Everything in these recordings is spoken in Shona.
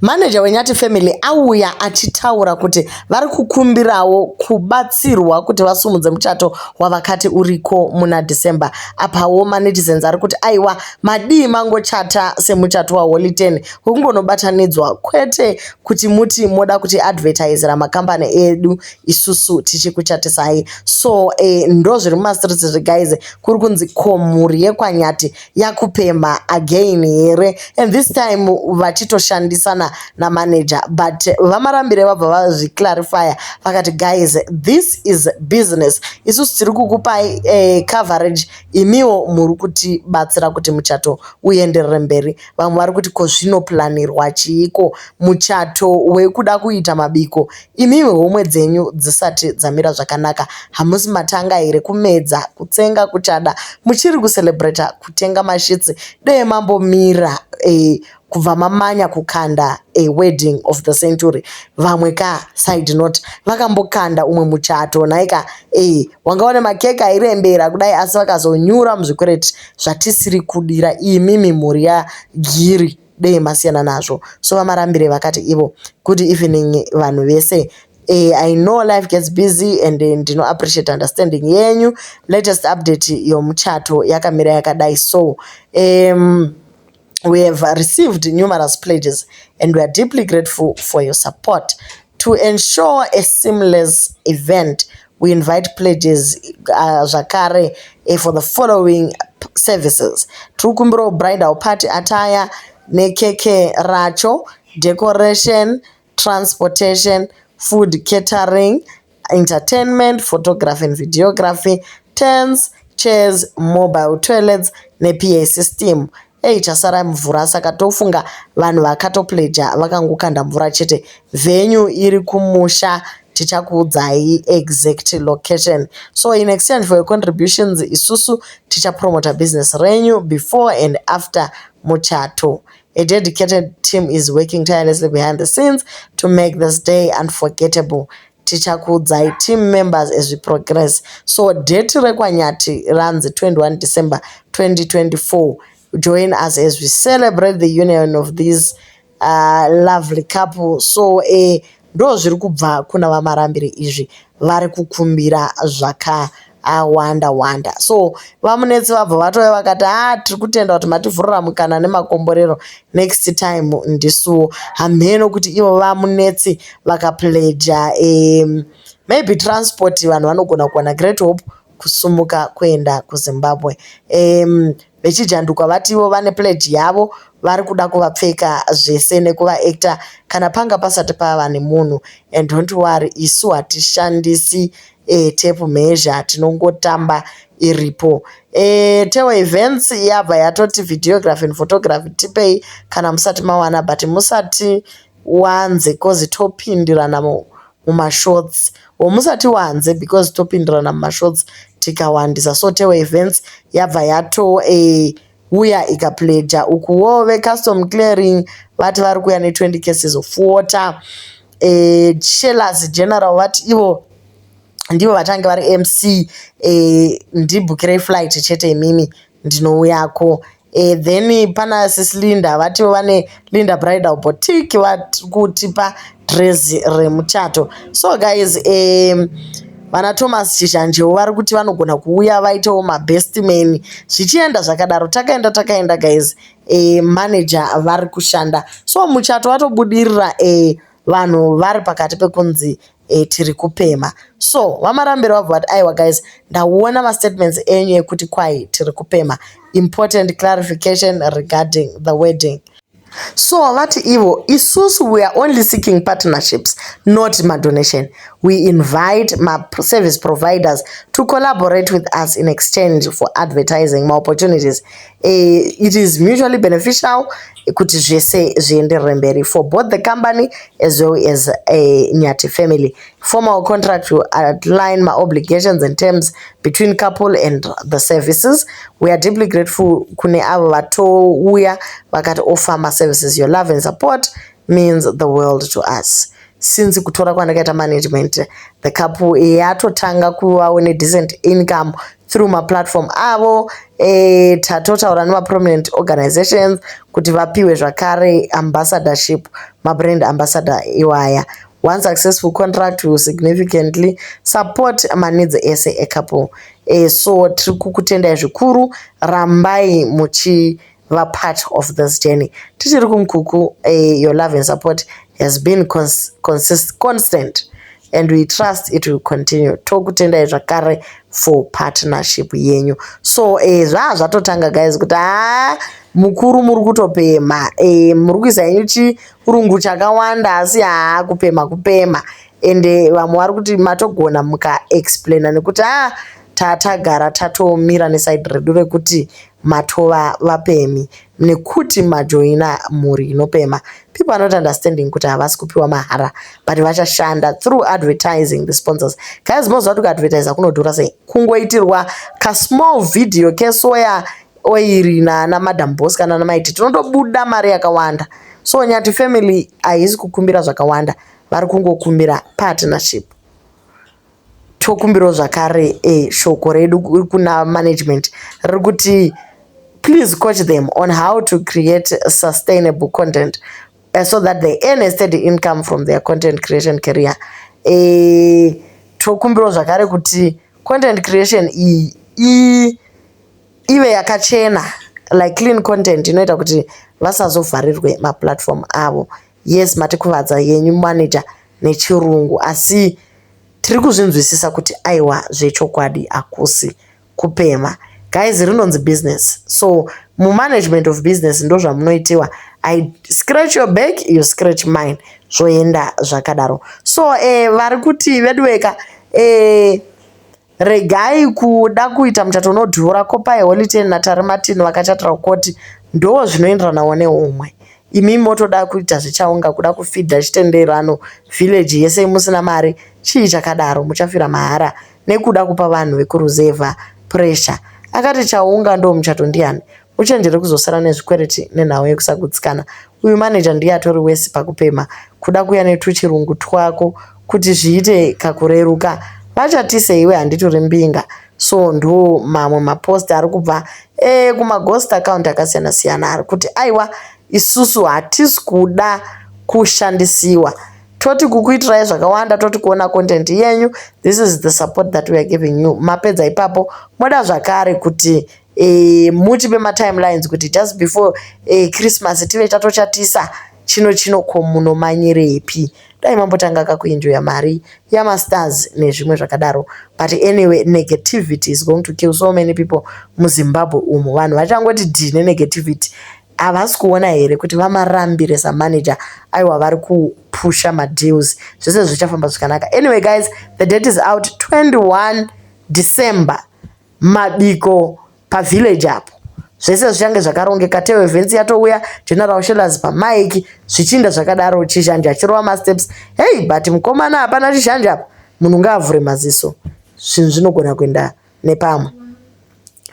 Maneja weNyathi Family auya achitaura kuti vari kukumbirawo kubatsirwa kuti vasumudze muchato wavakati uriko muna December. Apawo manetizens ari kuti aiwa madii mangochata semuchato waHoly Ten wekungonobatanidzwa kwete kuti muti moda kuti advertisera makambani edu isusu tichikuchatisai. So ndo zviri mumastreets izvi guys, kuri kunzi ko mhuri yekwaNyathi yakupemha again here, and this time vachitoshandisana namanager, but VaMarambire vabva vazviclarifya vakati, "Guys, this is business. Isusu tiri kukupai coverage, imiwo muri kutibatsira kuti muchato uenderere mberi." Vamwe vari kuti ko zvinoplanirwa chiiko muchato wekuda kuita mabiko imimi homwe dzenyu dzisati dzamira zvakanaka? Hamusi matanga here kumedza kutsenga kuchada muchiri kucelebrata kutenga masheets? Dee mambomira kubva mamanya kukanda a wedding of the century. Vamwe ka, side note, vakambokanda umwe muchato nhaika wanga une makeke airembera kudai, asi vakazonyura muzvikwereti zvatisiri kudira. Imimi mhuri yaGiri, dei masiyana nazvo. So VaMarambire vakati ivo, "Good evening vanhu vese. I know life gets busy and ndino appreciate understanding yenyu. Latest update yomuchato yakamira yakadai. So we have received numerous pledges and we are deeply grateful for your support. To ensure a seamless event, we invite pledges zvakare for the following services. Tiri kukumbirawo bridal party attire nekeke racho, decoration, transportation, food catering, entertainment, photography and videography, tents, chairs, mobile toilets nePA system." Ei, chasara mvura, saka tofunga vanhu vakatopledger vakangokanda mvura chete. Venue iri kumusha, tichakuudzai exact location. So in exchange for your contributions, isusu tichapromota business renyu before and after muchato. A dedicated team is working tirelessly behind the scenes to make this day unforgettable. Tichakuudzai team members as we progress. So date rekwaNyathi ranzi 21 December 2024. Join us as we celebrate the union of these lovely couple. So ndo zviri kubva kuna VaMarambire izvi, vari kukumbira zvakawanda wanda. So VaMunetsi vabva vatouya vakati, "Ha, tiri kutenda kuti mativhurira mukana nemakomborero. Next time ndisuwo." Hamheno kuti ivo VaMunetsi vakapledger maybe transport, vanhu vanogona kuwana Great Hope kusumuka kuenda kuZimbabwe. Vechijandukwa vati ivo vane pledge yavo, vari kuda kuvapfeka zvese nekuvaacta kana panga pasati pava nemunhu. And don't worry, isu hatishandisi tape measure, tinongotamba iripo. Teo Events yabva yatoti videography and photography tipei kana musati mawana, but musati wanze 'cause topindirana mumashots o, musati wanze because topindirana mumashots tikawandisa. So Teo Events yabva yato uya ikapledger. Ukuwo vecustom clearing vati vari kuuya ne20 cases of water. Shellas General vati ivo ndivo vachange vari MC. Ndibhukirei flight chete imimi, ndinouyako. Then pana Sis Linda, vatiwo vane Linda Bridal Boutique, vari kutipa drezi remuchato. So guys, vana Thomas Chizhanjewo vari kuti vanogona kuuya vaitewo mabest man. Zvichienda zvakadaro, takaenda takaenda guys. Manager vari kushanda, so muchato watobudirira. Vanhu vari pakati pekunzi tiri kupema. So VaMarambire vabva vati, "Aiwa guys, ndaona mastatements enyu ekuti kwai tiri kupema. Important clarification regarding the wedding." So vati ivo, "Isusu we are only seeking partnerships, not madonation. We invite maservice providers to collaborate with us in exchange for advertising maopportunities. It is mutually beneficial kuti zvese zvienderere mberi for both the company as well as a Nyathi family. Formal contract will outline my obligations and terms between couple and the services. We are deeply grateful kune avo vatouya vakati offer maservices. Your love and support means the world to us." Since kutora kwandakaita management, the couple yatotanga kuvawo nedecent income through maplatform avo. Tatotaura nemaprominent organizations kuti vapiwe zvakare ambassadorship, mabrand ambassador iwaya. One successful contract will significantly support maneeds ese ecouple. So tiri kukutendai zvikuru, rambai muchiva part of this journey. Tichiri kumukuku, your love and support has been constant and we trust it will continue. Tokutendai zvakare for partnership yenyu. So zvaa zvatotanga, guys, kuti haa, mukuru muri kutopema, muri kuisa henyu chirungu chakawanda, asi haa, kupema kupema. Ende vamwe vari kuti matogona mukaexplaina nekuti haa, tatagara tatomira neside redu rekuti matova vapemi nekuti majoina mhuri inopema. People are not understanding kuti havasi kupiwa mahara, but vachashanda through advertising, the sponsors. Guys, moziva kuti kuadvertisa kunodhura sei? Kungoitirwa kasmall video kesoya oil nana Madam Boss kana naMaiti, tinotobuda mari yakawanda. So Nyati family haisi kukumbira zvakawanda, vari kungokumbira partnership. Tokumbirawo zvakare shoko redu kuna management riri kuti please coach them on how to create sustainable content so that they earn a steady income from their content creation career. Tokumbirawo zvakare kuti content creation iyi ive yakachena, like clean content inoita kuti vasazovharirwe maplatform avo. Yes, matikuvadza yenyu manager nechirungu, asi tiri kuzvinzwisisa kuti aiwa, zvechokwadi hakusi kupema. Guys, rinonzi business. So mumanagement of business ndo zvamunoitiwa: I scratch your back, you scratch mine, zvoenda zvakadaro. So vari kuti veduweka, regai kuda kuita muchato unodhura. Kopai Holy Ten naTari Martin vakachatira kukoti, ndo zvinoenderanawo neumwe. Imi motoda kuita zvichaunga, kuda kufidha chitenderano village yese musina mari. Chii chakadaro? Muchafira mahara nekuda kupa vanhu vekuruzevha pressure. Akati chaunga ndo muchato ndiani? Uchenjere kuzosara nezvikwereti nenhau yekusagutsikana. Uyu maneja ndiye atori wesi pakupema, kuda kuya netuchirungu twako kuti zviite kakureruka. Vachatise iwe, handitori mbinga. So ndo mamwe mapost ari kubva kumaghost account akasiyana siyana ari kuti aiwa, isusu hatisi kuda kushandisiwa. Toti kukuitirai zvakawanda, toti kuona content yenyu, this is the support that we are giving you. Mapedza ipapo, moda zvakare kuti mutipe matimelines kuti just before Christmas tive tatochatisa chino chino. Ko munomanyirepi? Dai mambotanga kakuenjoya mari yamastars nezvimwe zvakadaro. But anyway, negativity is going to kill so many people muZimbabwe umu. Vanhu vachangoti dhi nenegativity. Havasi kuona here kuti vamarambire samanager? Aiwa, vari kupusha madeals, zvese zvichafamba zvakanaka. Anyway guys, the date is out, 21 December, mabiko pavillage apo. Zvese zvichange zvakarongeka. Teo Events yatouya, General Shellers pamike, zvichiinda zvakadaro. Chizhanje achirova masteps. Hei, but mukomana, hapana chizhanje apa. Munhu ngaavhure maziso, zvinhu zvinogona kuenda nepamwe.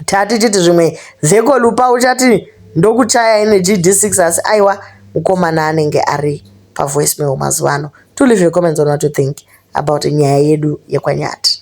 Tati chiti zvimwe vhekolupa uchati ndokuchaya ine GD6, asi aiwa, mukomana anenge ari pavoicemail mazuva ano. To leave your comments on what you think about nyaya yedu yekwaNyati.